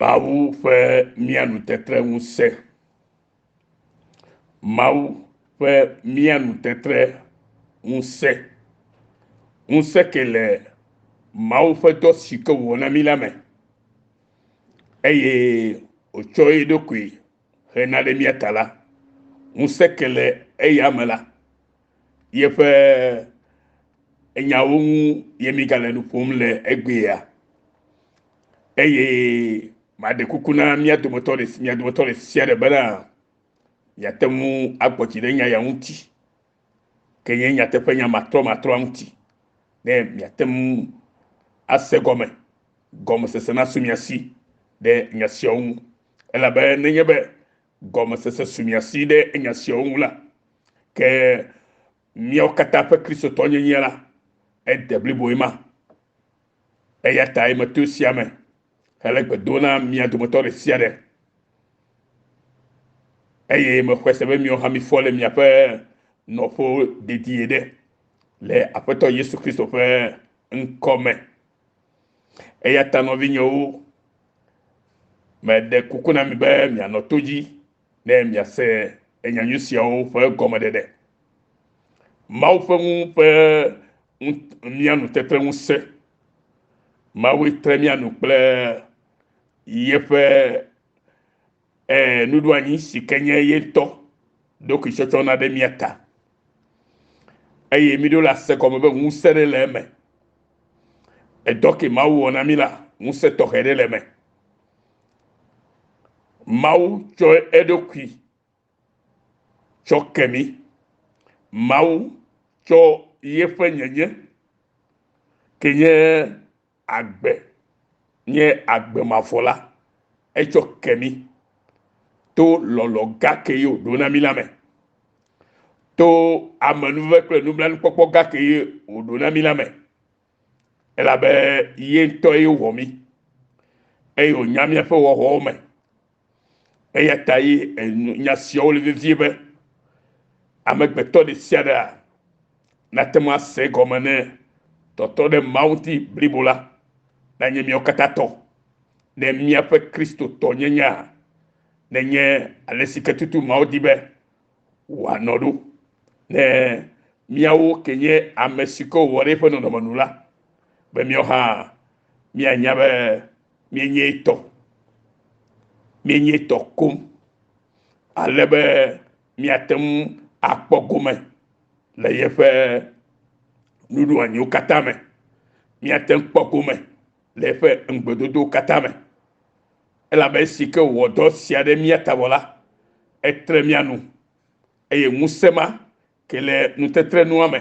Mawu ƒe mía nutetre ŋusẽ. Mawu ƒe mía nutetre ŋusẽ. Ŋusẽ ke le Mawu ƒe dɔ si ke wòwɔ na mí la me eye wòtsɔ eɖokui hena ɖe mía ta la, ŋusẽ ke le eya me la, yeƒe enyawo ŋu ye mígale nu ƒom le egbea. Eye maɖe kuku na mía dometɔ ɖe mia dometɔ ɖe sia ɖe bena miate ŋu agbɔ dzi ɖe nya ya ŋuti, ke nye nyateƒenya matrɔmatrɔa ŋuti, ne miate ŋu ase gɔme, gɔmesese nasu mia si ɖe nya siawo ŋu. Elabe nenye be gɔmesese su mia si ɖe nya siawo ŋu la, ke míawo katã ƒe Kristotɔnyenye la, ede bliboe ma. Eya tae meto esia me hele gbe dom na mia dometɔ ɖe sia ɖe. Eye mexɔe se be miawo hã mifɔ le miaƒe nɔƒewo dedie ɖe le Aƒetɔ Yesu Kristo ƒe ŋkɔ me. Eya ta nɔvinyewo, meɖe kuku na mi be mianɔ to dzi ne miase enyanyui siawo ƒe gɔmeɖeɖe. Mawu ƒe ŋu ƒe mía nutetre ŋusẽ. Mawue tre mía nu kple yeƒe e, nuɖoanyi si ke nye ye ŋutɔ ɖokuitsɔtsɔ na ɖe mía ta. Eye míɖo la se gɔme be ŋusẽ ɖe le eme. Edɔ ke Mawu wɔ na mí la, ŋusẽ tɔxɛ ɖe le eme. Mawu tsɔ eɖokui tsɔ ke mí. Mawu tsɔ yeƒe nyenye ke nye agbe, nye agbe mavɔ la, etsɔ ke mí to lɔlɔ̃ gã ke ye wòɖo na mí la me. To amenuveve kple nublanuikpɔkpɔ gã ke ye wòɖo na mí la me. Elabe ye ŋutɔ ye wɔ mí eye wònya míaƒe wɔwɔwo me. Eya ta ye nya siawo le vevie be amegbetɔ ɖe sia ɖea nate ŋu ase egɔme ne tɔtɔ ɖe Mawu ŋuti blibo la nanye míawo katã tɔ. Ne míaƒe Kristotɔnyenyea nenye ale si ke tutu Mawu di be wòanɔ ɖo. Ne míawo ke nye ame si ke wòwɔ ɖe eƒe nɔnɔme nu la, be míawo hã míanya be míenye etɔ, míenye etɔ koŋ, ale be míate ŋu akpɔ gome le yeƒe nuɖoanyiwo katã me. Míate ŋu kpɔ gome le eƒe ŋugbedodowo katã me. Elabe esi ke wòwɔ dɔ sia ɖe mía ta vɔ la, etre mía nu eye ŋusẽ ma ke le nutetrenua me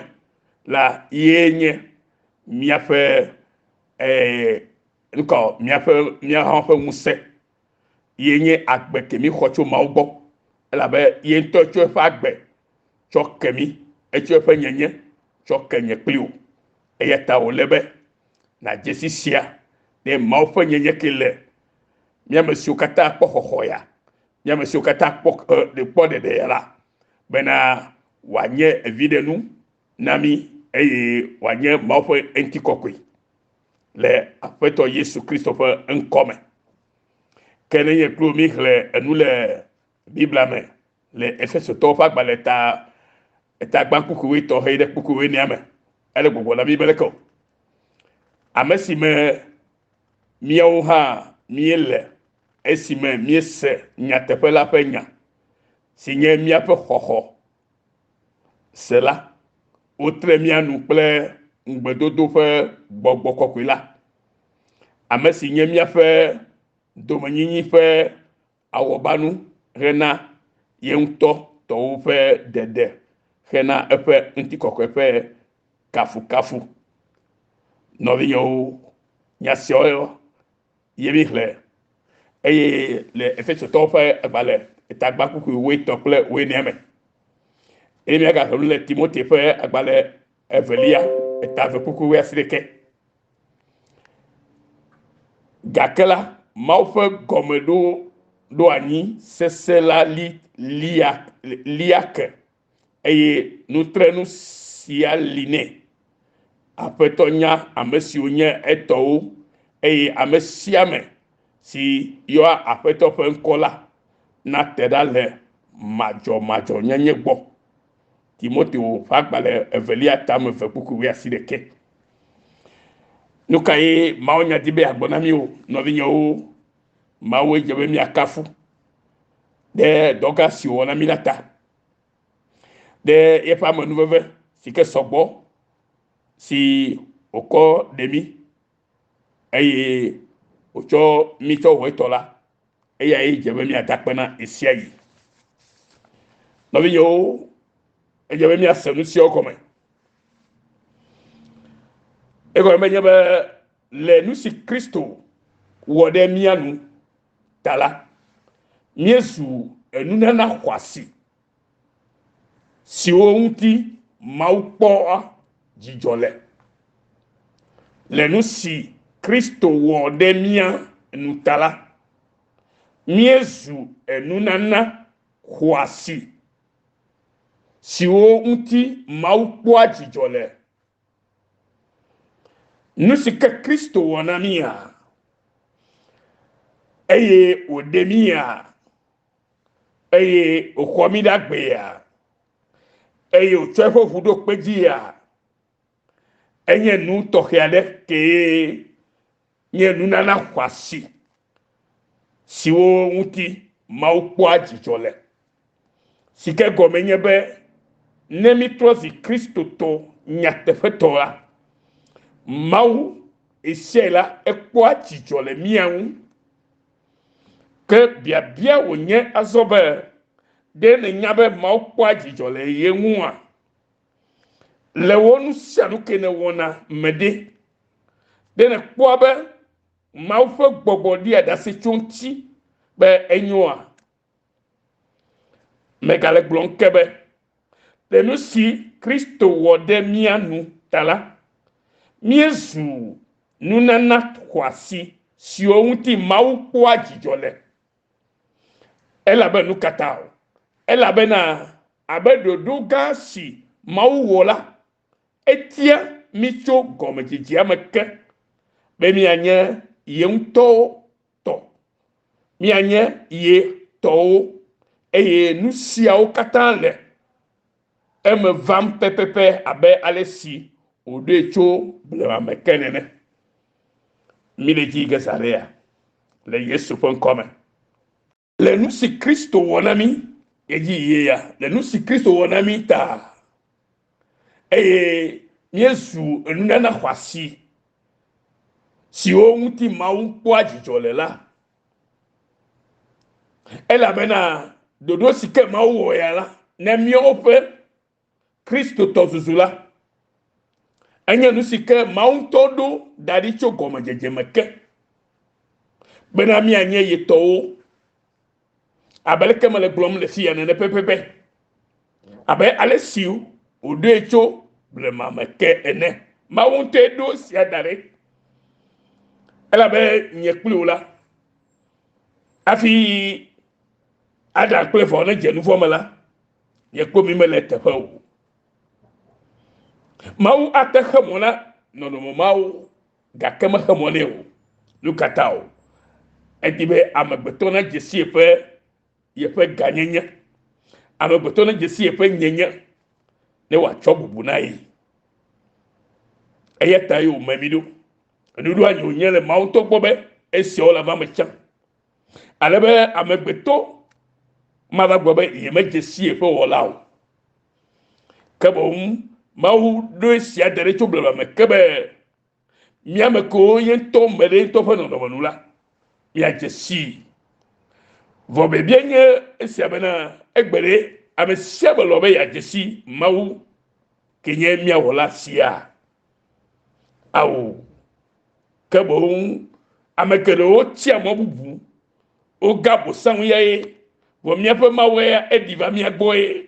la ye nye míaƒe ee nukɔ míaƒe mía hã ƒe ŋusẽ ye nye agbe ke mí xɔ tso Mawu gbɔ elabe ye ŋutɔ tsɔ eƒe agbe tsɔ ke mí etsɔ eƒe nyenye tsɔ ke nye kpli wò eya ta wòle be nàdze si sia ne Mawu ƒe nyenye ke le mía ame siwo katã kpɔ xɔxɔ ya mía ame siwo katã kpɔ kpɔ ɖeɖe ya la bena wòanye viɖenu na mí eye wòanye Mawu ƒe ŋutikɔkɔe le Aƒetɔ Yesu Kristo ƒe ŋkɔ me. Ke ne nye kpli wò míxlẽ enu le Biblia me le Efesotɔwo ƒe agbalẽ ta eta gbã kpukpui wuietɔ̃ heyi ɖe kpukpui wuienea me, ele gbɔgblɔ na mí be leke o. Ame si me míawo hã míele esime míese nyateƒe la ƒe nya si nye míaƒe xɔxɔ se la, wotre mía nu kple ŋugbedodo ƒe gbɔgbɔ kɔkɔe la, ame si nye míaƒe domenyinyi ƒe awɔbanu hena ye ŋutɔ tɔwo ƒe ɖeɖe hena eƒe ŋutikɔkɔe ƒe kafukafu. Nɔvinyewo, nya siawo ye míxlẽ eye le Efesotɔwo ƒe agbalẽ etagba kpukpui wuietɔ̃ kple wuienea me. Eye míagaxlẽ nu le Timote ƒe agbalẽ evelia eta eve kpukpui wuiasiɖeke. Gake la, Mawu ƒe gɔmeɖoɖoanyi sesẽ la li lia lia ke eye nutrenu sia li nɛ. Aƒetɔ nya ame siwo nye etɔwo eye ame sia ame si yɔa Aƒetɔ ƒe ŋkɔ la nate ɖa le madzɔmadzɔnyenye gbɔ. Timoteo ƒe agbalẽ evelia tame 2 kpukpui 18. Nu kae Mawu nya di be yeagblɔ na mí o, nɔvinyewo? Mawue dze be míakafu ɖe dɔ gã si wòwɔ na mí la ta, ɖe yeƒe amenuveve si ke sɔgbɔ si wòkɔ ɖe mí eye wòtsɔ mí tsɔ wɔ etɔ la, eyae dze be míada akpe na ɣesiaɣi. Nɔvinyewo, edze be míase nu siawo gɔme. Egɔme menye be le nu si Kristo wɔ ɖe mía nu ta la, míezu enunana xɔasi siwo ŋuti Mawu kpɔa dzidzɔ le. Le nu si Kristo wɔ ɖe mía nu ta la, míezu enunana xɔasi siwo ŋuti Mawu kpɔa dzidzɔ le. Nu si ke Kristo wɔ na mía, eye wòɖe mía, eye wòxɔ mí ɖe agbea, eye wòtsɔ eƒe ʋu ɖo kpe dzia, enye nu tɔxɛ aɖe kee nye nunana xɔasi siwo ŋuti Mawu kpɔa dzidzɔ le. Si ke gɔme nye be ne mítrɔ zi Kristotɔ nyateƒetɔ la, Mawu ɣesiaɣi la ekpɔa dzidzɔ le mía ŋu. Ke biabia wònye azɔ be, ɖe nènya be Mawu kpɔa dzidzɔ le ye ŋua? Le wò nu sia nu ke nèwɔna me ɖe, ɖe nèkpɔa be Mawu ƒe gbɔgbɔ ɖia ɖase tso ŋuti be enyoa? Megale gblɔm ke be, le nu si Kristo wɔ ɖe mía nu ta la, míezu nunana xɔasi siwo ŋuti Mawu kpɔa dzidzɔ le. Elabe nu ka ta o? Elabena abe ɖoɖo gã si Mawu wɔ la, etia mí tso gɔmedzedzea me ke be míanye ye ŋutɔwo tɔ, míanye ye tɔwo, eye nu siawo katã le eme vam pɛpɛpɛ abe ale si wòɖoe tso blema me ke nene. Míle dzi ge zã ɖea le Yesu ƒe ŋkɔ me. Le nu si Kristo wɔ na mí edzi yie ya, le nu si Kristo wɔ na mí ta, eye míezu enunana xɔasi siwo ŋuti Mawu kpɔa dzidzɔ le la. Elabena ɖoɖo si ke Mawu wɔ ya la, ne míawo ƒe Kristotɔ zuzu la, enye nu si ke Mawu ŋutɔ ɖo da ɖi tso gɔmedzedze me ke, bena míanye ye tɔwo, abe leke mele gblɔm le fiya nene pɛpɛpɛ, abe ale si wòɖoe tso blema me ke ene. Mawu ŋutɔe ɖo esia da ɖi, elabe nye kpli wò la, hafi Adam kple Eva nedze nu vɔ̃ me la, nye kple mi mele eteƒe o. Mawu ate xe mɔ na nɔnɔme mawo gake mexe mɔ nɛ o. Nu ka ta o? Edi be amegbetɔ nadze si yeƒe yeƒe gãnyenye. Amegbetɔ nadze si yeƒe nyenye ne wòatsɔ bubu na ye. Eya ta ye wòme mí ɖo. Enuɖoanyi wònye le Mawu ŋutɔ gbɔ be esiawo le ava me tsã. Ale be amegbetɔ mava gblɔ be yemedze si yeƒe wɔla o. Ke boŋ Mawu ɖo esia da ɖi tso blema me ke be mía ame kewo ye ŋutɔ me ɖe ŋutɔ ƒe nɔnɔme nu la, míadze sii. Vɔ biabia nye esia bena egbe ɖe ame sia ame lɔ̃ be yeadze si Mawu ke nye mía wɔla sia? Ao. Ke boŋ ame geɖewo tsia mɔ bubu, woga Abosam yae, vɔ míaƒe Mawu ya eɖi va mía gbɔe.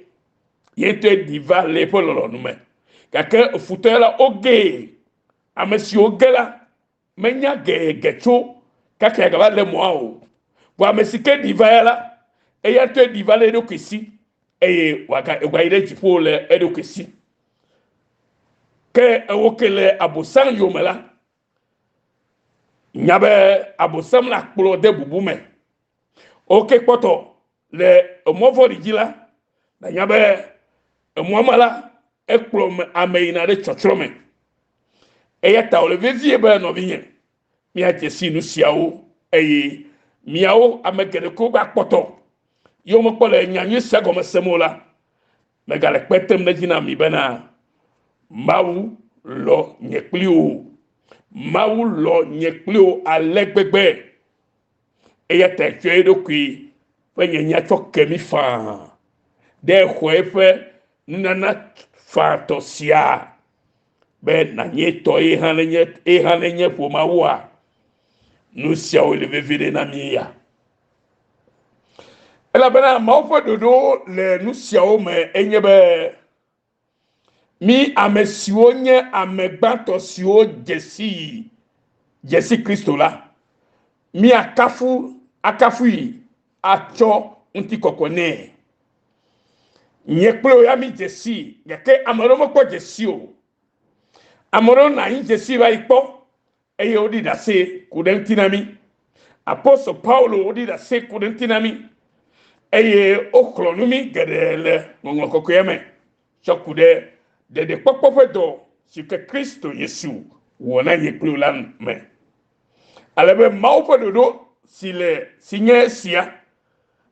Ye ŋutɔe ɖi va le eƒe lɔlɔ̃nu me. Gake futɔ ya la, wogee. Ame siwo ge la, menya gege tso kaka yeagava lé mɔa o. Vɔ ame si ke ɖi va ya la, eya ŋutɔe ɖi va le eɖokui si eye wòagayi ɖe dziƒo le eɖokui si. Ke ewo ke le Abosam yome la, Nya be Abosam la kplɔ de bubu me. Woke kpɔtɔ le emɔ vɔ̃ɖi dzi la, nanya be emɔa me la, ekplɔ ame yina ɖe tsɔtsrɔ̃ me. Eya ta wòle vevie be nɔvinye, míadze si nu siawo eye miawo ame geɖe ko gakpɔtɔ ye womekpɔ le nyanyui sia gɔme sem o la, megale kpe tem ɖe edzi na mi bena Mawu lɔ nye kpli wò. Mawu lɔ nye kpli wò ale gbegbe. Eya ta etsɔ eɖokui ƒe nyanya tsɔ ke mí faa. Ɖe exɔ eƒe nunana faatɔ sia be nànye tɔ ye hã nenye ye hã nenye ƒomeawoa? Nu siawo le vevi ɖe na mí ya. Elabena Mawu ƒe ɖoɖo le nu siawo me enye be Mí ame siwo nye ame gbãtɔ siwo dze sii, dze si Kristo la, míakafu akafui atsɔ ŋutikɔkɔe nɛ. Nye kple wò ya mídze sii, gake ame aɖewo mekpɔ dze sii o. Ame aɖewo nɔ anyi dze sii va yi kpɔ eye woɖi ɖase ku ɖe eŋuti na mí. Apostol Paulo woɖi ɖase ku ɖe eŋuti na mí eye woxlɔ̃ nu mí geɖe le Ŋɔŋlɔ Kɔkɔea me tsɔ ku ɖe ɖeɖekpɔkpɔ ƒe dɔ si ke Kristo Yesu wɔ na nye kpli wò la me. Ale be Mawu ƒe ɖoɖo si le si nye esia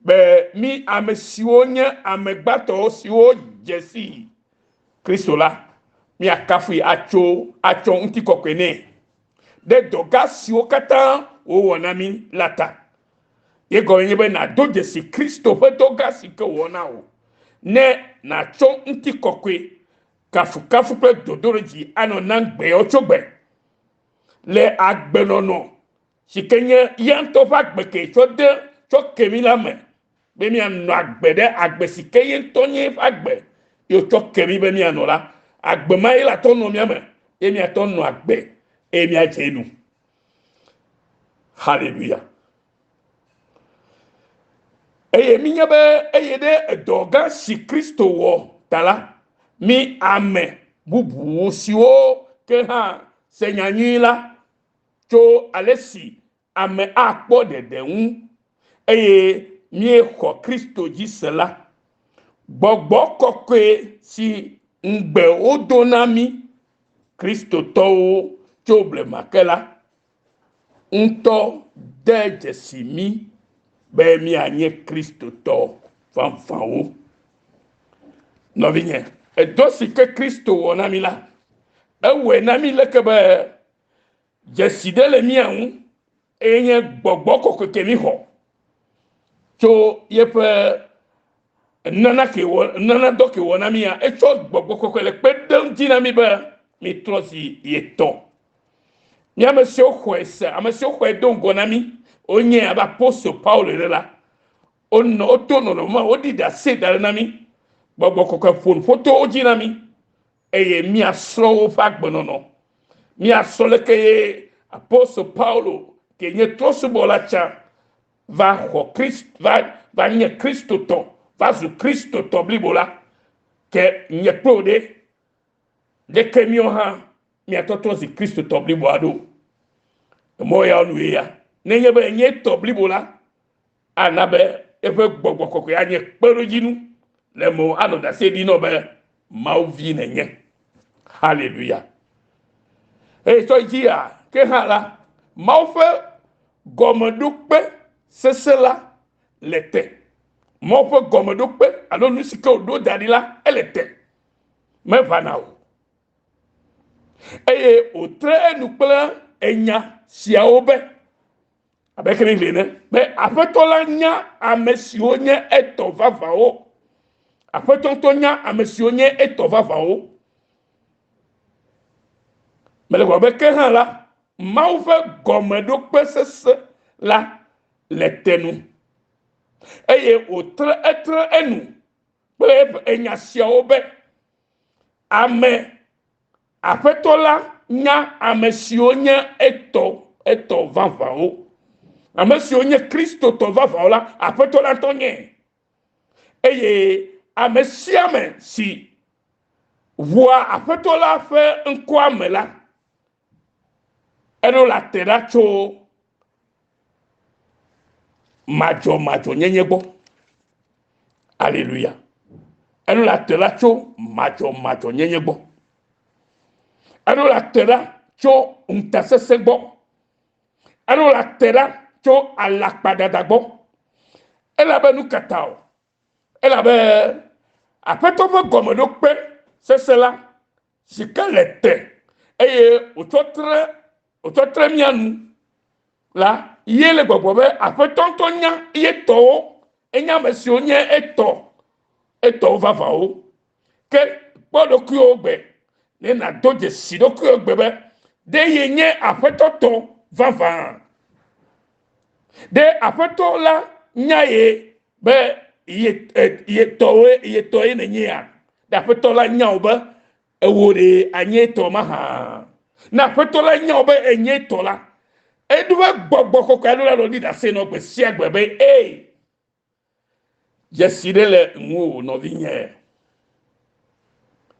be mí ame siwo nye ame gbãtɔwo siwo dze si Kristo la, míakafui atso atsɔ ŋutikɔkɔe nɛ ɖe dɔ gã siwo katã wòwɔ na mí la ta. Ye gɔme nye be nàdo dzesi Kristo ƒe dɔ gã si ke wòwɔ na wò, ne nàtsɔ ŋutikɔkɔe, kafukafu kple dodoɖedzi anɔ nam gbeawo tso gbe le agbenɔnɔ si ke nye ya ŋutɔ ƒe agbe ke tsɔ de tsɔ ke mí la me be míanɔ agbe ɖe agbe si ke ye ŋutɔ nye eƒe agbe ye wòtsɔ ke mí be míanɔ la, agbe ma ye la tɔ nɔ mía me ye míatɔ nɔ agbe eye míadze enu. Haleluya. Eye mínya be eye ɖe edɔ gã si Kristo wɔ ta la, mí ame bubu siwo ke hã se nyanyui la tso ale si ame akpɔ ɖeɖe ŋu eye míexɔ Kristo dzi se la, gbɔgbɔ kɔkɔe si ŋugbe wodo na mí Kristotɔwo tso blema ke la ŋutɔ de dzesi mí be míanye Kristotɔ vavãwo. Nɔvinye, edɔ si ke Kristo wɔ na mí la, ewɔe na mí leke be Dzesi ɖe le mía ŋu eye nye gbɔgbɔ kɔkɔe ke míxɔ tso yeƒe nana ke wɔ nana dɔ ke wɔ na mía. Etsɔ gbɔgbɔ kɔkɔe le kpe ɖem dzi na mí be mítrɔ zi ye tɔ. Mí ame siwo xɔe se, ame siwo xɔe do ŋgɔ na mí, wonye abe apostol Paulo ene la, wonɔ woto nɔnɔme ma, woɖi ɖase da ɖe na mí. Gbɔgbɔ kɔkɔe ƒo nuƒo to wo dzi na mí eye míasrɔ̃ woƒe agbenɔnɔ. Míasrɔ̃ leke ye apostol Paulo ke nye trɔ̃subɔla tsã va xɔ Krist va va nye Kristotɔ va zu Kristotɔ blibo la. Ke nye kple wò ɖe, ɖeke míawo hã míatɔtrɔ zi Kristotɔ bliboa ɖo? Emɔ yawo nue ya. Nenye be enye tɔ blibo la, ana be eƒe gbɔgbɔ kɔkɔe anye kpeɖodzinu le mewò anɔ ɖase ɖi nɔ be Mawu vi nènye. Haleluya. Eye tsɔ dzia ke hã la, Mawu ƒe gɔmeɖokpe sesẽ la le te. Mawu ƒe gɔmeɖokpe alo nu si ke wòɖo da ɖi la, ele te. Meʋãna o. Eye wòtre enu kple enya siawo be, Abe ke míexlẽe ene be Aƒetɔ la nya ame siwo nye etɔ vavãwo. Aƒetɔ ŋutɔ nya ame siwo nye etɔ vavãwo. Mele gblɔ be ke hã la, Mawu ƒe gɔmeɖokpe sesẽ la le te nu eye wòtre etre enu kple eƒe enya siawo be, Ame Aƒetɔ la nya ame siwo nye etɔ etɔ vavãwo. Ame siwo nye Kristotɔ vavãwo la, Aƒetɔ la ŋutɔ nyae. Eye ame sia ame si ʋua Aƒetɔ la ƒe ŋkɔa me la, Eɖo la te ɖa tso madzɔmadzɔnyenye gbɔ. Aleluya. Eɖo la te ɖa tso madzɔmadzɔnyenye gbɔ. Eɖo la te ɖa tso ŋutasesẽ gbɔ. Eɖo la te ɖa tso alakpadada gbɔ. Elabe nu ka ta o? Elabe Aƒetɔ ƒe gɔmeɖokpe sesẽ la si ke le te eye wòtsɔ tre wòtsɔ tre mía nu la ye le gbɔgblɔ be Aƒetɔ ŋutɔ nya ye tɔwo enya ame siwo nye etɔ etɔwo vavãwo. Ke kpɔ ɖokuiwò gbe ne nàdo dzesi ɖokuiwò gbe be ɖe yenye Aƒetɔ tɔ vavã. Ɖe Aƒetɔ la nya ye be ye ye tɔwoe ye tɔe nènyea? Ɖe Aƒetɔ la nya wò be ewò ɖe anye etɔ mahã? Ne Aƒetɔ la nya wò be enye etɔ la, eɖo be gbɔgbɔ kɔkɔe aɖo la nɔ ɖi ɖase nɔ gbe sia gbe be ee dzesi ɖe le ŋuwò nɔvinye.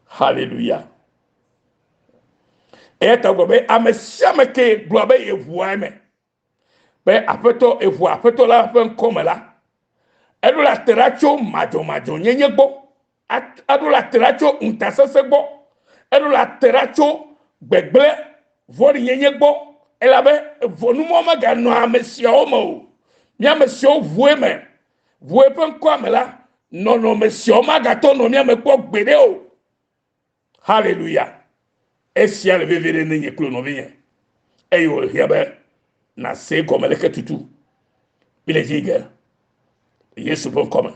Haleluya. Eya ta gblɔ be ame sia ame ke gblɔ be yeʋua eme be aƒetɔ eʋu aƒetɔ la ƒe ŋkɔ me la, eɖo la te ɖa tso madzɔmadzɔnyenye gbɔ, eɖo la te ɖa tso ŋutasesẽ gbɔ, eɖo la te ɖa tso gbegblẽ vɔ̃ɖinyenye gbɔ, elabe vɔ̃numɔ meganɔ ame siawo me o. Mía ame siwo ʋu eme, ʋu eƒe ŋkɔa me la, nɔnɔme siawo magatɔ nɔ mía me kpɔ gbeɖe o. Haleluya! Esia le vevie ɖe ne nye kple nɔvinye. Eye wòhiã be nàse egɔme leke tutu. Mile dzi ge le Yesu ƒe ŋkɔ me.